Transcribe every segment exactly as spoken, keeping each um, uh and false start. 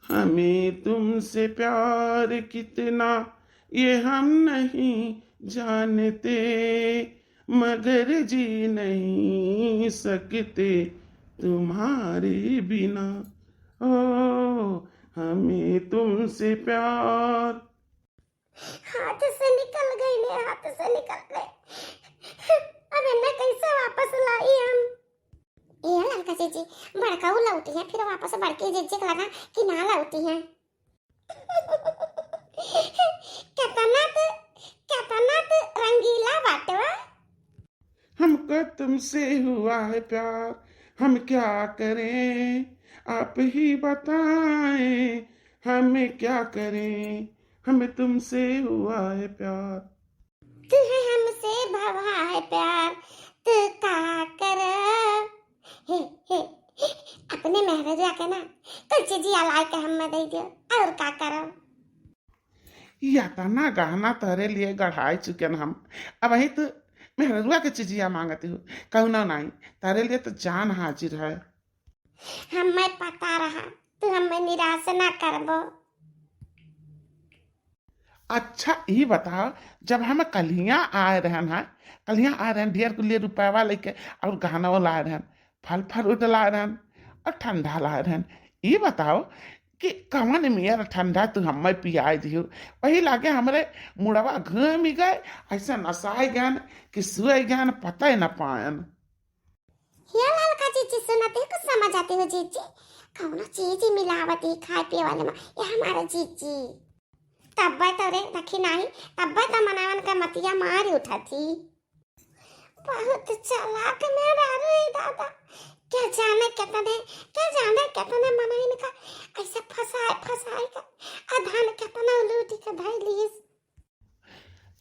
हमें तुमसे प्यार कितना, ये हम नहीं जानते, मगर जी नहीं सकते तुम्हारे बिना। ओ, हमें तुमसे प्यार। हाथ से निकल गई ने, हाथ से निकल गई। अब एन्ने कैसे वापस लाई हम? ए ललका जीजी, बड़काऊ लौटी है, फिर वापस बड़की जीजी के लगा कि ना लौटी है। केतना त, केतना त रंगीला बाटवा। हमको तुमसे हुआ है प्यार, हम क्या करें, आप ही बताएं, हम क्या करें, हमें तुमसे हुआ है प्यार। तू है हमसे भवा है प्यार, तू का कर। हे, हे, अपने मेहररुआ के ना, कुल चीजिया लाए के हमें दे दियो, और का करब? या तना गहना तोहरे लिए गढ़ाई चुकेन हम, अब वही तू मेहररुआ के चीजिया मांगती हो, कौनो नाई, तोहरे लिए तो जान हाजिर है। हमें पता रहा, तू हमें निराश ना करबो। अच्छा, ई बताओ, जब हम कल्हिया आए रहन है, कल्हिया आए रहन, ढेर कुलिये रुपयवा लेके और गहनवा लाए रहन, फल फ्रूट लाए रहन और ठंडा लाए रहन, ई बताओ कि कवन मेर ठंडा तू हमें पियाए दियो, वही लागे हमरे मुड़वा घूम गए, ऐसे नसाए गए कि सुए गए, पता ही न पायन। हे ललका जीजी, सुनते कुछ समझ आती हो जीजी? कौनो चीज ही मिलावत ही खाए पिए वाले में, ये हमारे जीजी। तब्बे तो रे रखी नाही, तब्बे तो मनावन का मतिया मारी उठा थी। बहुत चालाक मेहरारू है दादा, क्या जाने कितने, क्या जाने कितने मनइन का ऐसे फंसाए, फंसाए का, आ धान कितना लूटी के धई लीस।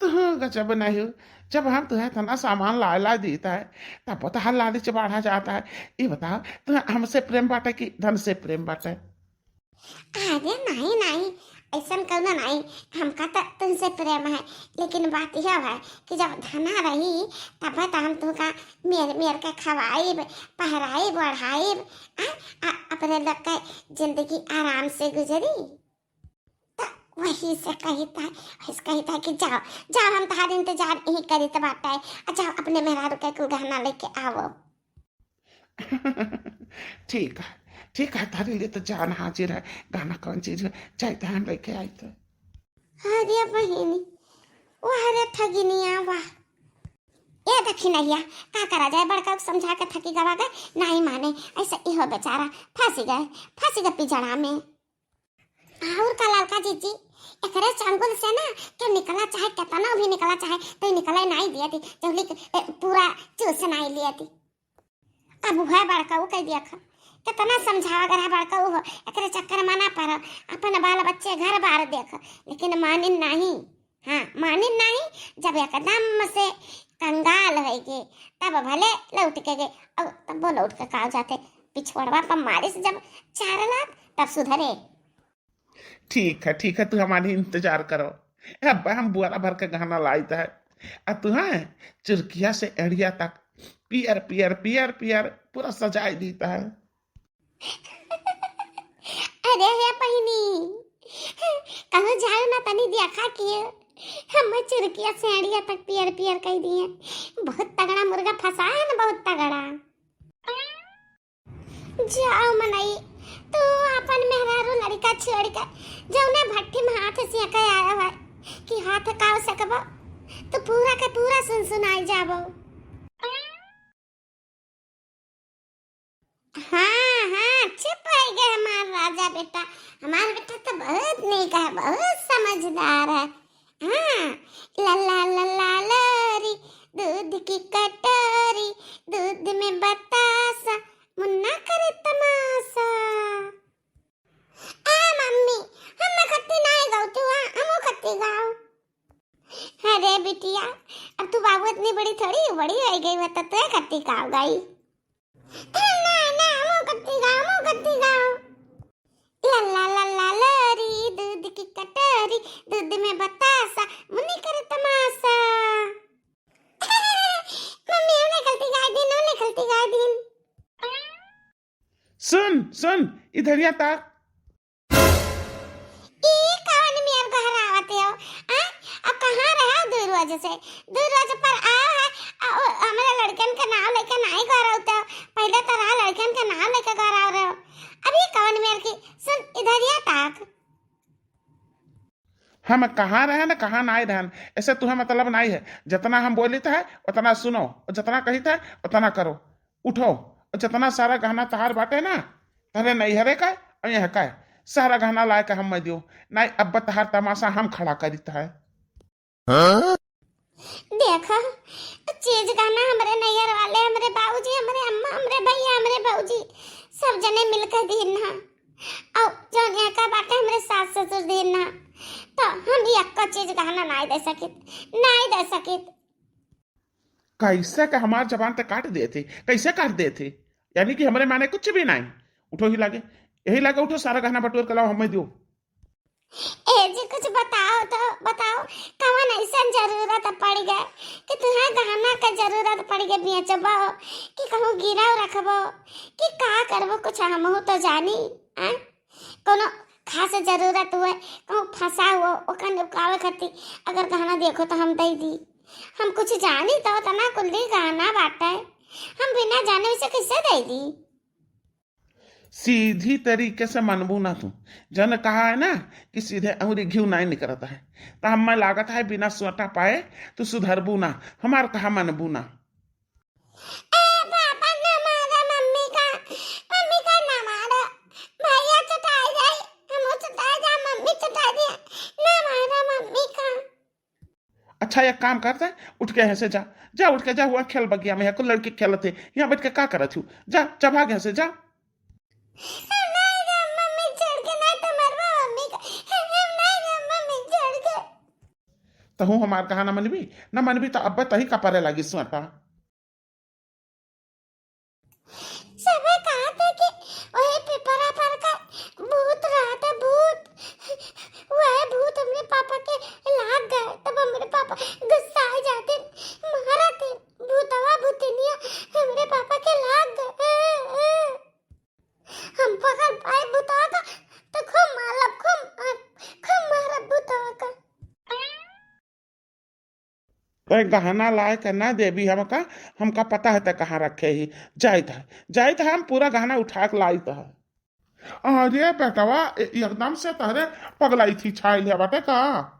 तू गजब नहीं हो, जब हम तुहे इतना सामान लाए ला देता है, तब तो हर लालच बढ़ा जाता है। ये बताओ, तुहे हमसे प्रेम बाटे कि धन से प्रेम बाटे? अरे नहीं, नहीं, ऐसन कौनो नहीं, हमका तो तुमसे प्रेम है, लेकिन बात यह है कि जब धना रही, तब तो हम तुमका मेर, मेर के खवाइब, पहराइब, ओढ़ाइब, आ, आ, अपने लोग के जिंदगी आराम से गुजरी। त वही से कहिता है, वही से कहिता है कि जाओ, जाओ, हम तहार इंतजार यहीं करित बाटे। अच्छा, अपने मेहरारू के कुल गहना लेके आवो। ठीक है, ठीक है, तारे लिए तो जान हाजिर है। गहना कौन चीज है, जाए तो हम लेके आई तो। अरे बहिनी, वाह रे ठगिनिया, वाह। ए दखिनहिया, का करा जाए, बड़का समझा के थकी गवा गए, नहीं माने। ऐसे इहो बेचारा फंसी गए, फंसी गए पिजड़ा में। और का ललका जीजी, एकरे चंगुल से ना, के निकला चाहे, केतना भी निकला चाहे, तो निकले नहीं दिया थी, जौली के, ए, पूरा चूस नहीं लिया थी। अब है बड़का, वो कह दिया खा, केतना समझावा अगर है बड़का, वो एकरे चक्कर में ना पड़ो, अपन बाल बच्चे घर बार देख, लेकिन मानिन नहीं। हाँ, मानिन नहीं, जब एकदम से कंगाल होइगे, तब भले लौट के गे, और तब वो लौट के का जाते, पिछवड़वा पर मारिस जब चार लात, तब सुधरे। ठीक है, ठीक है, तू हमारी इंतजार करो। अब हम बुआरा भर के गहना लाइत है, आ तू है चुरकिया से एड़िया तक पियर, पियर, पियर, पियर पूरा सजाए दीता है। अरे हे बहिनी, कहूँ जाओ ना, तनी देखा किए, हम चुरकिया से एड़िया तक पियर पियर कह दिए। बहुत तगड़ा मुर्गा फंसा है ना, बहुत तगड़ा। जाओ मनई, तू अपन मेहरारू लड़का छोड़ के जौने भट्ठी में हाथ सेंके आया है कि हाथ काव सकबो, तो पूरा के पूरा सुनसुनाई जाबो। हाँ, हाँ, चुप होइ गए हमार राजा बेटा। हमार बेटा तो बहुत नीक है, बहुत समझदार है। हाँ, लल्ला लल्ला लोरी, दूध की कटोरी, दूध में बतासा, मुन्ना करे तमाशा। ए मम्मी, हम खत्ती नाई गाओ तू, हाँ, हमू खत्ती गाओ। अरे बिटिया, अब तू बाबू इतनी बड़ी थोड़ी, बड़ी होइ गई, बता तू खत्ती गाओ गाई। ए, ना, ना, हमू खत्ती गाओ, हमू खत्ती गाओ। लल्ला लल्ला लोरी, दूध की कटोरी, दूध में बतासा, मुन्नी करे तमाशा। मम्मी, हमने गलती गाय दिन, हमने गलती गाय दिन। सुन, सुन, इधरिया ताक। वजह से दू रोज पर आयो है, आ, ओ, हमरे लड़कन के नाम लेके नाई गौरव तो, पहले तो रहा लड़कन के नाम लेके गौरव रहो, अभी कौन मेर की, सुन इधर ये ताक। हम कहाँ रहन, कहाँ नाई रहन, ऐसे तुहे मतलब नाई है। जितना हम बोलित है, उतना सुनो, और जितना कहित है, उतना करो। उठो, और जितना सारा गहना तहार बाटे ना, तहरे नैहरे का और यहाँ का, सारा गहना लाए के हम मैं दियो। नाई, अब तहार तमाशा हम खड़ा करित है। हाँ? देखो, चीज गहना हमरे नैहर वाले, हमरे बाबूजी, हमरे अम्मा, हमरे भैया, हमरे भौजी, सब जने मिलकर दीन ना। और जौन यहाँ का बाटे हमरे सास ससुर दीन ना, तो हम यक्को चीज गहना नाई दे सकित, नाई दे सकित। कैसे के हमार जबान ते काट देत ही, कैसे काट देत ही? यानी कि हमरे माने कुछ भी नाई। उठो ही लागे, यही लागे उठो, सारा गहना बटोर के लाओ, हमें दियो। ए जी, कुछ बताओ तो, बताओ, कवन ऐसन जरूरत पड़ गए कि तुहें गहना का जरूरत पड़ गए, बेचबो कि कहूँ गिरव रखबो कि का करबो, कुछ हमहू तो जानी, आय? कोनो खास जरूरत हुए, कहूँ फंसा हुआ, ओकर निपकावे खातिर अगर गहना देखो तो हम दे दी। हम कुछ जानी तो तना कुल्ली गहना बाटे, हम बिना जाने उसे कैसे दे दी? सीधी तरीके से मनबू ना तू। जन कहा है ना कि सीधे अंगुरी घिउ नहीं निकलता है, तो हमें लागत है बिना सोटा पाए तू सुधरबू ना, हमार कहा मनबू ना। ए पापा, ना मारा मम्मी का, मम्मी का ना मारा, भैया चटाई जाई, हम चटाई जा, मम्मी चटाई दिया, ना मारा मम्मी का। अच्छा, एक काम करते, उठ के यहाँ से जा, जा, उठ के जा, हुआ खेल बगिया में, है कुल लड़की खेलत है, यहाँ बैठ के का करत हूँ? जा, जा, भाग यहाँ से, जा। हम नहीं जाब मम्मी छोड़ के, नहीं तो मरबा मम्मी का। हम नहीं जाब मम्मी छोड़ के। तहूँ हमार कहा ना मनबी, ना मनबी तो अब तही का परे लगी सोटा। सबे कहत है कि वही पिपरा पर का भूत रहत है, भूत। वह भूत हमरे पापा के लाग गए, तब हमरे पापा गुस्सा आ जाते, मारत है। भूतवा भूतनिया हमरे पापा के लाग गए। हम पकड़ पाए भूतवा का, तो खूब मारब, खूब मार, खूब मारब भूतवा का। तै गहना लाए के ना देबी हमका, हमका पता है तै कहाँ रखे ही। जाइत है, जाइत है, हम पूरा गहना उठा के लाइत है। अरे बेटवा, ए-, एकदम से तहरे पगलाई थी छाइल है बाटे का?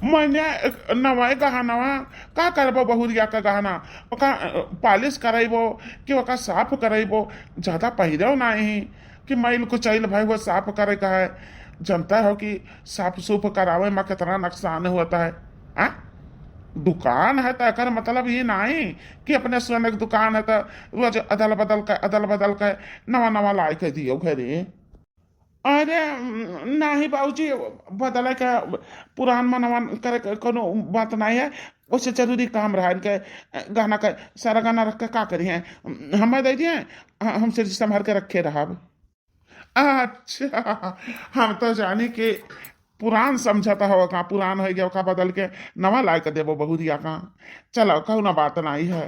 मैंने एक नवा गहनवा का करबो बहुरिया का गहना, ओका, अ, पालिश करैबो कि ओका साफ करैबो, ज्यादा पहिरव नाही कि मैल कुचैल भय हुआ साफ करे का है। जनता हो कि साफ सूफ करावे में कितना नुकसान होता है। हाँ? दुकान है तो एकर मतलब ये नाही कि अपने सोने की दुकान है तो रोज अदल बदल के, अदल बदल के नवा नवा लाए के दियो घरे। अरे, उम, नाही बाबूजी, बदले के पुरान मनवा करे के कोनो बात नाही है। वैसे जरूरी काम रहा इनके, गहना के, सारा गहना रख के का करी हैं? हमें दे दिए, ह-, हम सिर्फ संभाल के रखे रहब। अच्छा, हम तो जानी कि पुरान समझता हो का, पुरान हो गया का, बदल के नवा लाए के देबो बहुरिया का। चलो, कौनो बात नाही है,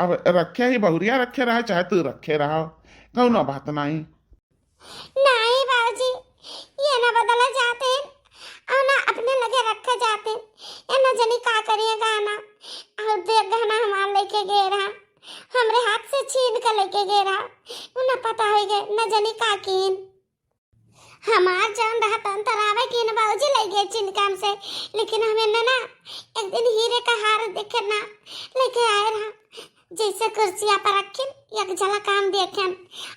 अब रखे ही बहुरिया रखे रहे, चाहे तू रखे रहो, कौनो बात नाही। नाही बाबूजी, ये ना बदला जाते हैं और ना अपने लगे रखे जाते हैं। ये ना जनी का करिए गहना, और देख गहना हमार लेके गए रहा, हमरे हाथ से छीन के लेके गए रहा, वो ना पता हो गए, ना जनी का कीन। हमार जौन रहा तौन तरावे कीन बाबूजी ले गए चिनकाम से, लेकिन हमें ना, ना एक दिन हीरे का हार देखे ना लेके आए रहा, जैसे कुर्सिया पर रखिन, एक झलक हम देखेन,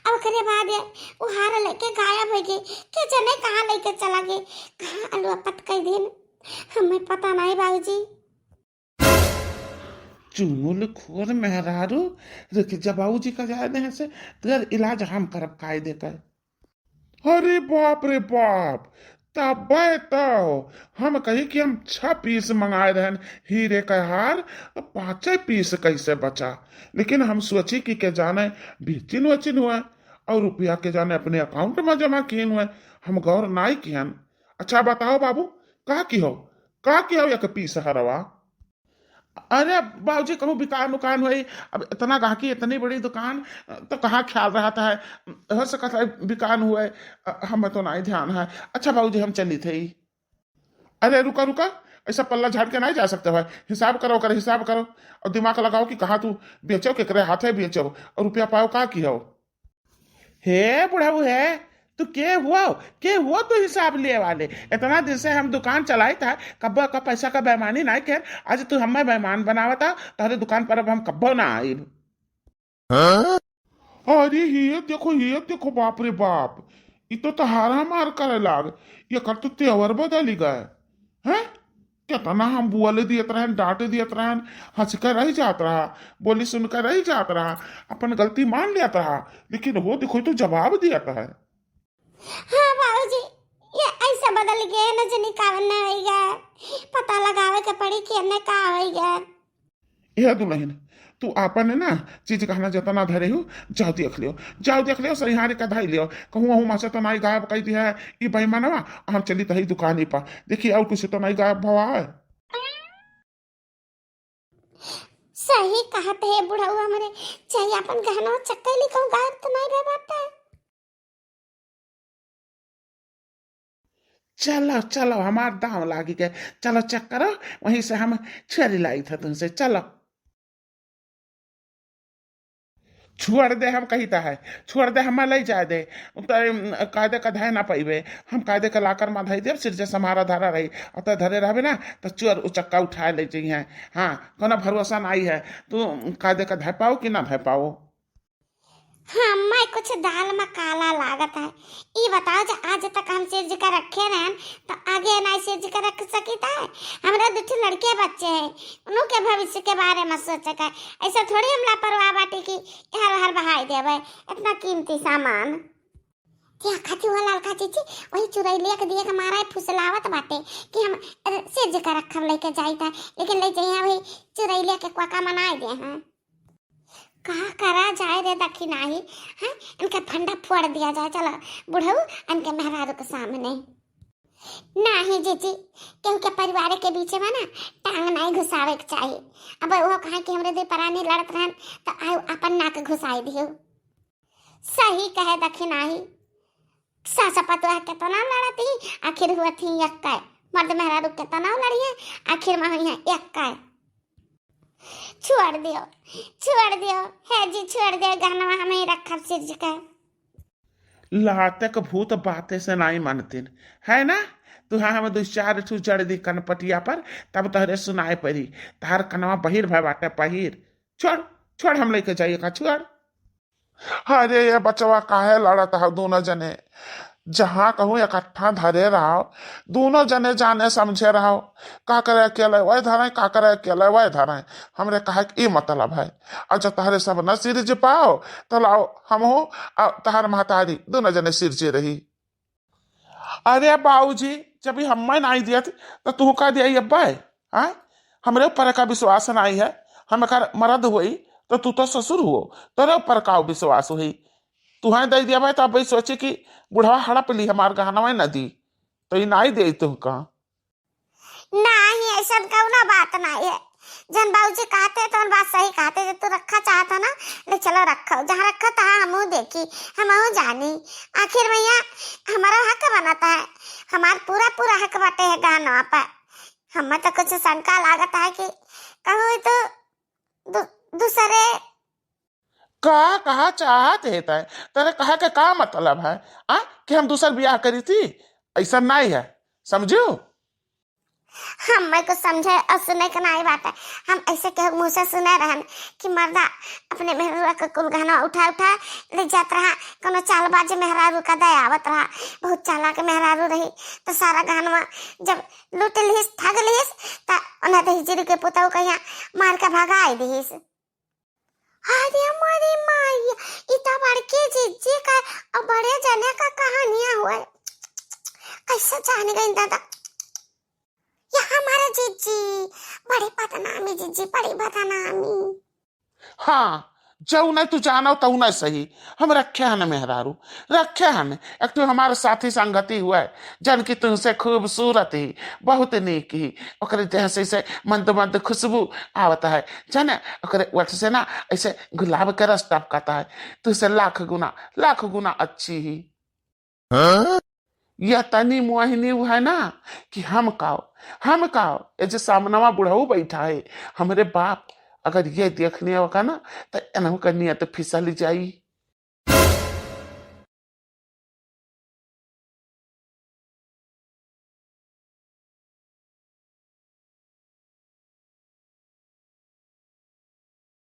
अब ओकरे बाद ये उ हार लेके गायब हो गई। के जने कहाँ लेके चला गई, कहाँ अलवा पत कर दिन, हमें पता नहीं बाबूजी। चुगलखोर मेहरारू, रुक जा, बाबूजी का जाए देहे से, तेर इलाज हम करब कायदे का। अरे बाप रे बाप, तबे तो हम कही कि हम छह पीस मंगाए रहन हीरे का हार, तो पाँचे पीस कैसे बचा। लेकिन हम सोची कि के जाने बेचिन वचिन हुआ और रुपया के जाने अपने अकाउंट में जमा किन हुए, हम गौर नाई किहन। अच्छा बताओ बाबू, का की हो, का की हो एक पीस हरवा? अरे बाबूजी, कहूँ बिकान उकान होई, अब इतना गाहकी, इतनी बड़ी दुकान, तो कहाँ ख्याल रहता है, हो सकता है बिकान हुए, हमें तो नहीं ध्यान है। अच्छा बाबूजी, हम चली थे। अरे रुका रुका, ऐसा पल्ला झाड़ के नहीं जा सकते भाई। हिसाब करो, ओकर हिसाब करो और दिमाग लगाओ कि कहाँ तू बेचो, केकरे हाथे बेचो और रुपया पाओ, का की हो। हे बुढ़ऊ, हे, तू के हुआ? के हुआ तू हिसाब लिए वाले? इतना दिन से हम दुकान चलाइत है, कब्बो का पैसा का बेईमानी नहीं कर, आज तू हमें बेईमान बनावता, तोहरे दुकान पर अब हम कब्बो ना आइब। हाँ? अरे ये देखो, ये देखो, बाप रे बाप, ई तो तहारा मार करे लाग, ये कर तो तेवर बदल गए। हैं? कितना हम बोल दियत रहन, डांट दियत रहन, हंस कर रह जात रहा, बोली सुन कर रह जात रहा, अपन गलती मान लियत रहा, लेकिन वो देखो तो जवाब दियत है। हाँ बाबूजी, ये ऐसे बदल गए न, जनी कावन न होई गए, पता लगावे के पड़ी कि एने का होई गए। ए दुल्हन, तू आपन ना चीज गहना जतना धरे हो, जाओ देख लियो, जाओ देख लियो, सरिहारे का धाई लियो, कहूँ वहूँ माचा तो नाई गायब कई दिया है ई बेईमानवा। हम चली तही दुकानी पर, देखी और कुछ तो नाई गायब भवा है। सही कहत है बुढ़ऊ हमरे, चाहे अपन गहना चक्कैली कहूँ गायब तो नाई भवा बाटे। चलो, चलो, हमार दाम लागी गए। चलो, check करो, वहीं से हम छुअरी लाई था तुमसे। चलो। छोड़ दे, हम कही ता है, छोड़ दे, हम ले जाए दे। तो, अम, कायदे का धय ना पाइबे, हम कायदे का लाकर मा धई देब, सिर जैसे हमारा धरा रही, और तो धरे रहबे ना, तो चोर उचक्का उठाए ले जइहें। हाँ, कोनो भरोसा नाई है, तू कायदे का धय पाओ कि ना धय पाओ। हम्मे कुछ दाल में काला लागत है। ई बताओ, जे आज तक हम सिरज के रखे रहन, तो आगे नाई सिरज के रख सकित है? हमरा दू ठे लड़के बच्चे हैं, उन्हों के भविष्य के बारे में सोचे के। ऐसा थोड़ी हम लापरवाह बाटी कि इहर उहर बहाई देवे इतना कीमती सामान। क्या खाती हुआ ललका चीची, वही चुरैलिया के दिए के मारा है फुसलावत बाटे कि हम, अ, सिरज के रखब लेके जाई था, लेकिन ले जाइए वही चुरैलिया के कोका मनाए दे हैं। का करा जाए रे दखिनाही, हैं? इनका फंडा फोड़ दिया जाए। चलो बुढ़ऊ, इनके मेहरारू के सामने। नाही जीजी, केहू के परिवार के बीच में ना टांग नाही घुसावे के चाही। अब वो कहा कि हमरे दू परानी लड़त रहन, तो आउ अपन नाक घुसाई दियो। सही कहे दखिनाही, सास पतोह केतना लड़त ही, आखिर हुआ थी यक्का। मर्द मेहरारू केतना लड़िए, आखिर में हुई है यक्का। छोड़ दियो, छोड़ दियो, हे जी छोड़ दियो, गहनवा हम ही रखब सिरज के। लाते के भूत बाते से नाई मानतिन, है ना? तू हाँ हम दू चार ठू जड़ दी कनपटिया पर, तब तोहरे सुनाए पड़ी। तार कनवा बहिर भय बाटे बहिर। छोड़, छोड़, हम लेके जाइए का, छोड़। अरे ये बचवा काहे लड़त हो दोनों जने? जहाँ कहूँ इकट्ठा धरे रहो, दोनों जने जाने समझे रहो। का करे अकेले वह धरे, का करे अकेले वह धरे। हमरे कहे के ई मतलब है। अच्छा तहरे सब न सिरज पाओ, तो लाओ हम हो, आ तहर महतारी दोनों जने सिरजे रही। अरे बाबूजी, जब ई हम्मे नाई दियत, तो तू का दिया अब्बा है? हाँ? हमरे ऊपर का विश्वास नाई है, हम एकर मरद होई, तो तू तो ससुर हुओ, तोरे ऊपर का विश्वास होई? तू हैं दे दिया भाई, तो अब सोचे कि बुढ़वा हड़प ली हमार गहनवा न दी, तो ई नाई दे तू का? नाही, ऐसन कौनो बात नाही है। जन बाबूजी कहते तो बात सही कहते, जब तू रखा चाहत हो ना, ले चलो रखो, जहाँ रखो तहाँ हमहू देखी, हमहू जानी। आखिर भैया हमारा हक बनता है, हमार पूरा पूरा हक बाटे है गहनवा पर। हमें तो कुछ शंका लागत है कि कहूँ तो दू-, दूसरे का कहा चाहत है तय? तेरे कहा के का मतलब है, आ? कि हम दूसर बियाह करी थी? ऐसा नहीं है, समझू? हमें कुछ समझे और सुने के नहीं बात है। हम ऐसे के मुँह से सुने रहन कि मर्दा अपने मेहरुआ के कुल गहना उठा उठा ले जात रहा, कोनो चालबाज मेहरारू का दे आवत रहा, बहुत चालाक मेहरारू रही, तो सारा गहनवा जब लूट लिहिस, ठग लिहिस, त उन्हें दहिजरी के पुतऊ कहिया मार के भगाई दिहिस। अरे मोरी माई, ई तो बड़के जिज्जी का और बड़े जने का कहानियां हुआ। कैसे जान गई दादा? ये हमारे जिज्जी, बड़ी बदनामी जिज्जी, बड़ी बदनामी। हाँ, जौने तू जानो तौने सही, हम रखे हन मेहरारू, रखे हन। एक ठो हमार साथी संगति हुआ है, जन की तुमसे खूबसूरत ही, बहुत नीक ही, ओकरे देह से ऐसे मंद मंद खुशबू आवत है, जाने ओकरे ओठ से ना ऐसे गुलाब के रस टपकता है, तुझसे लाख गुना, लाख गुना अच्छी ही। हाँ? यह तनी मोहिनी है ना कि हम काव, हम काव, ये जो सामनवा बुढ़ऊ बैठा है, हमरे बाप, अगर ये देखने होगा ना, तो एनहु का नियत फिसल जाई।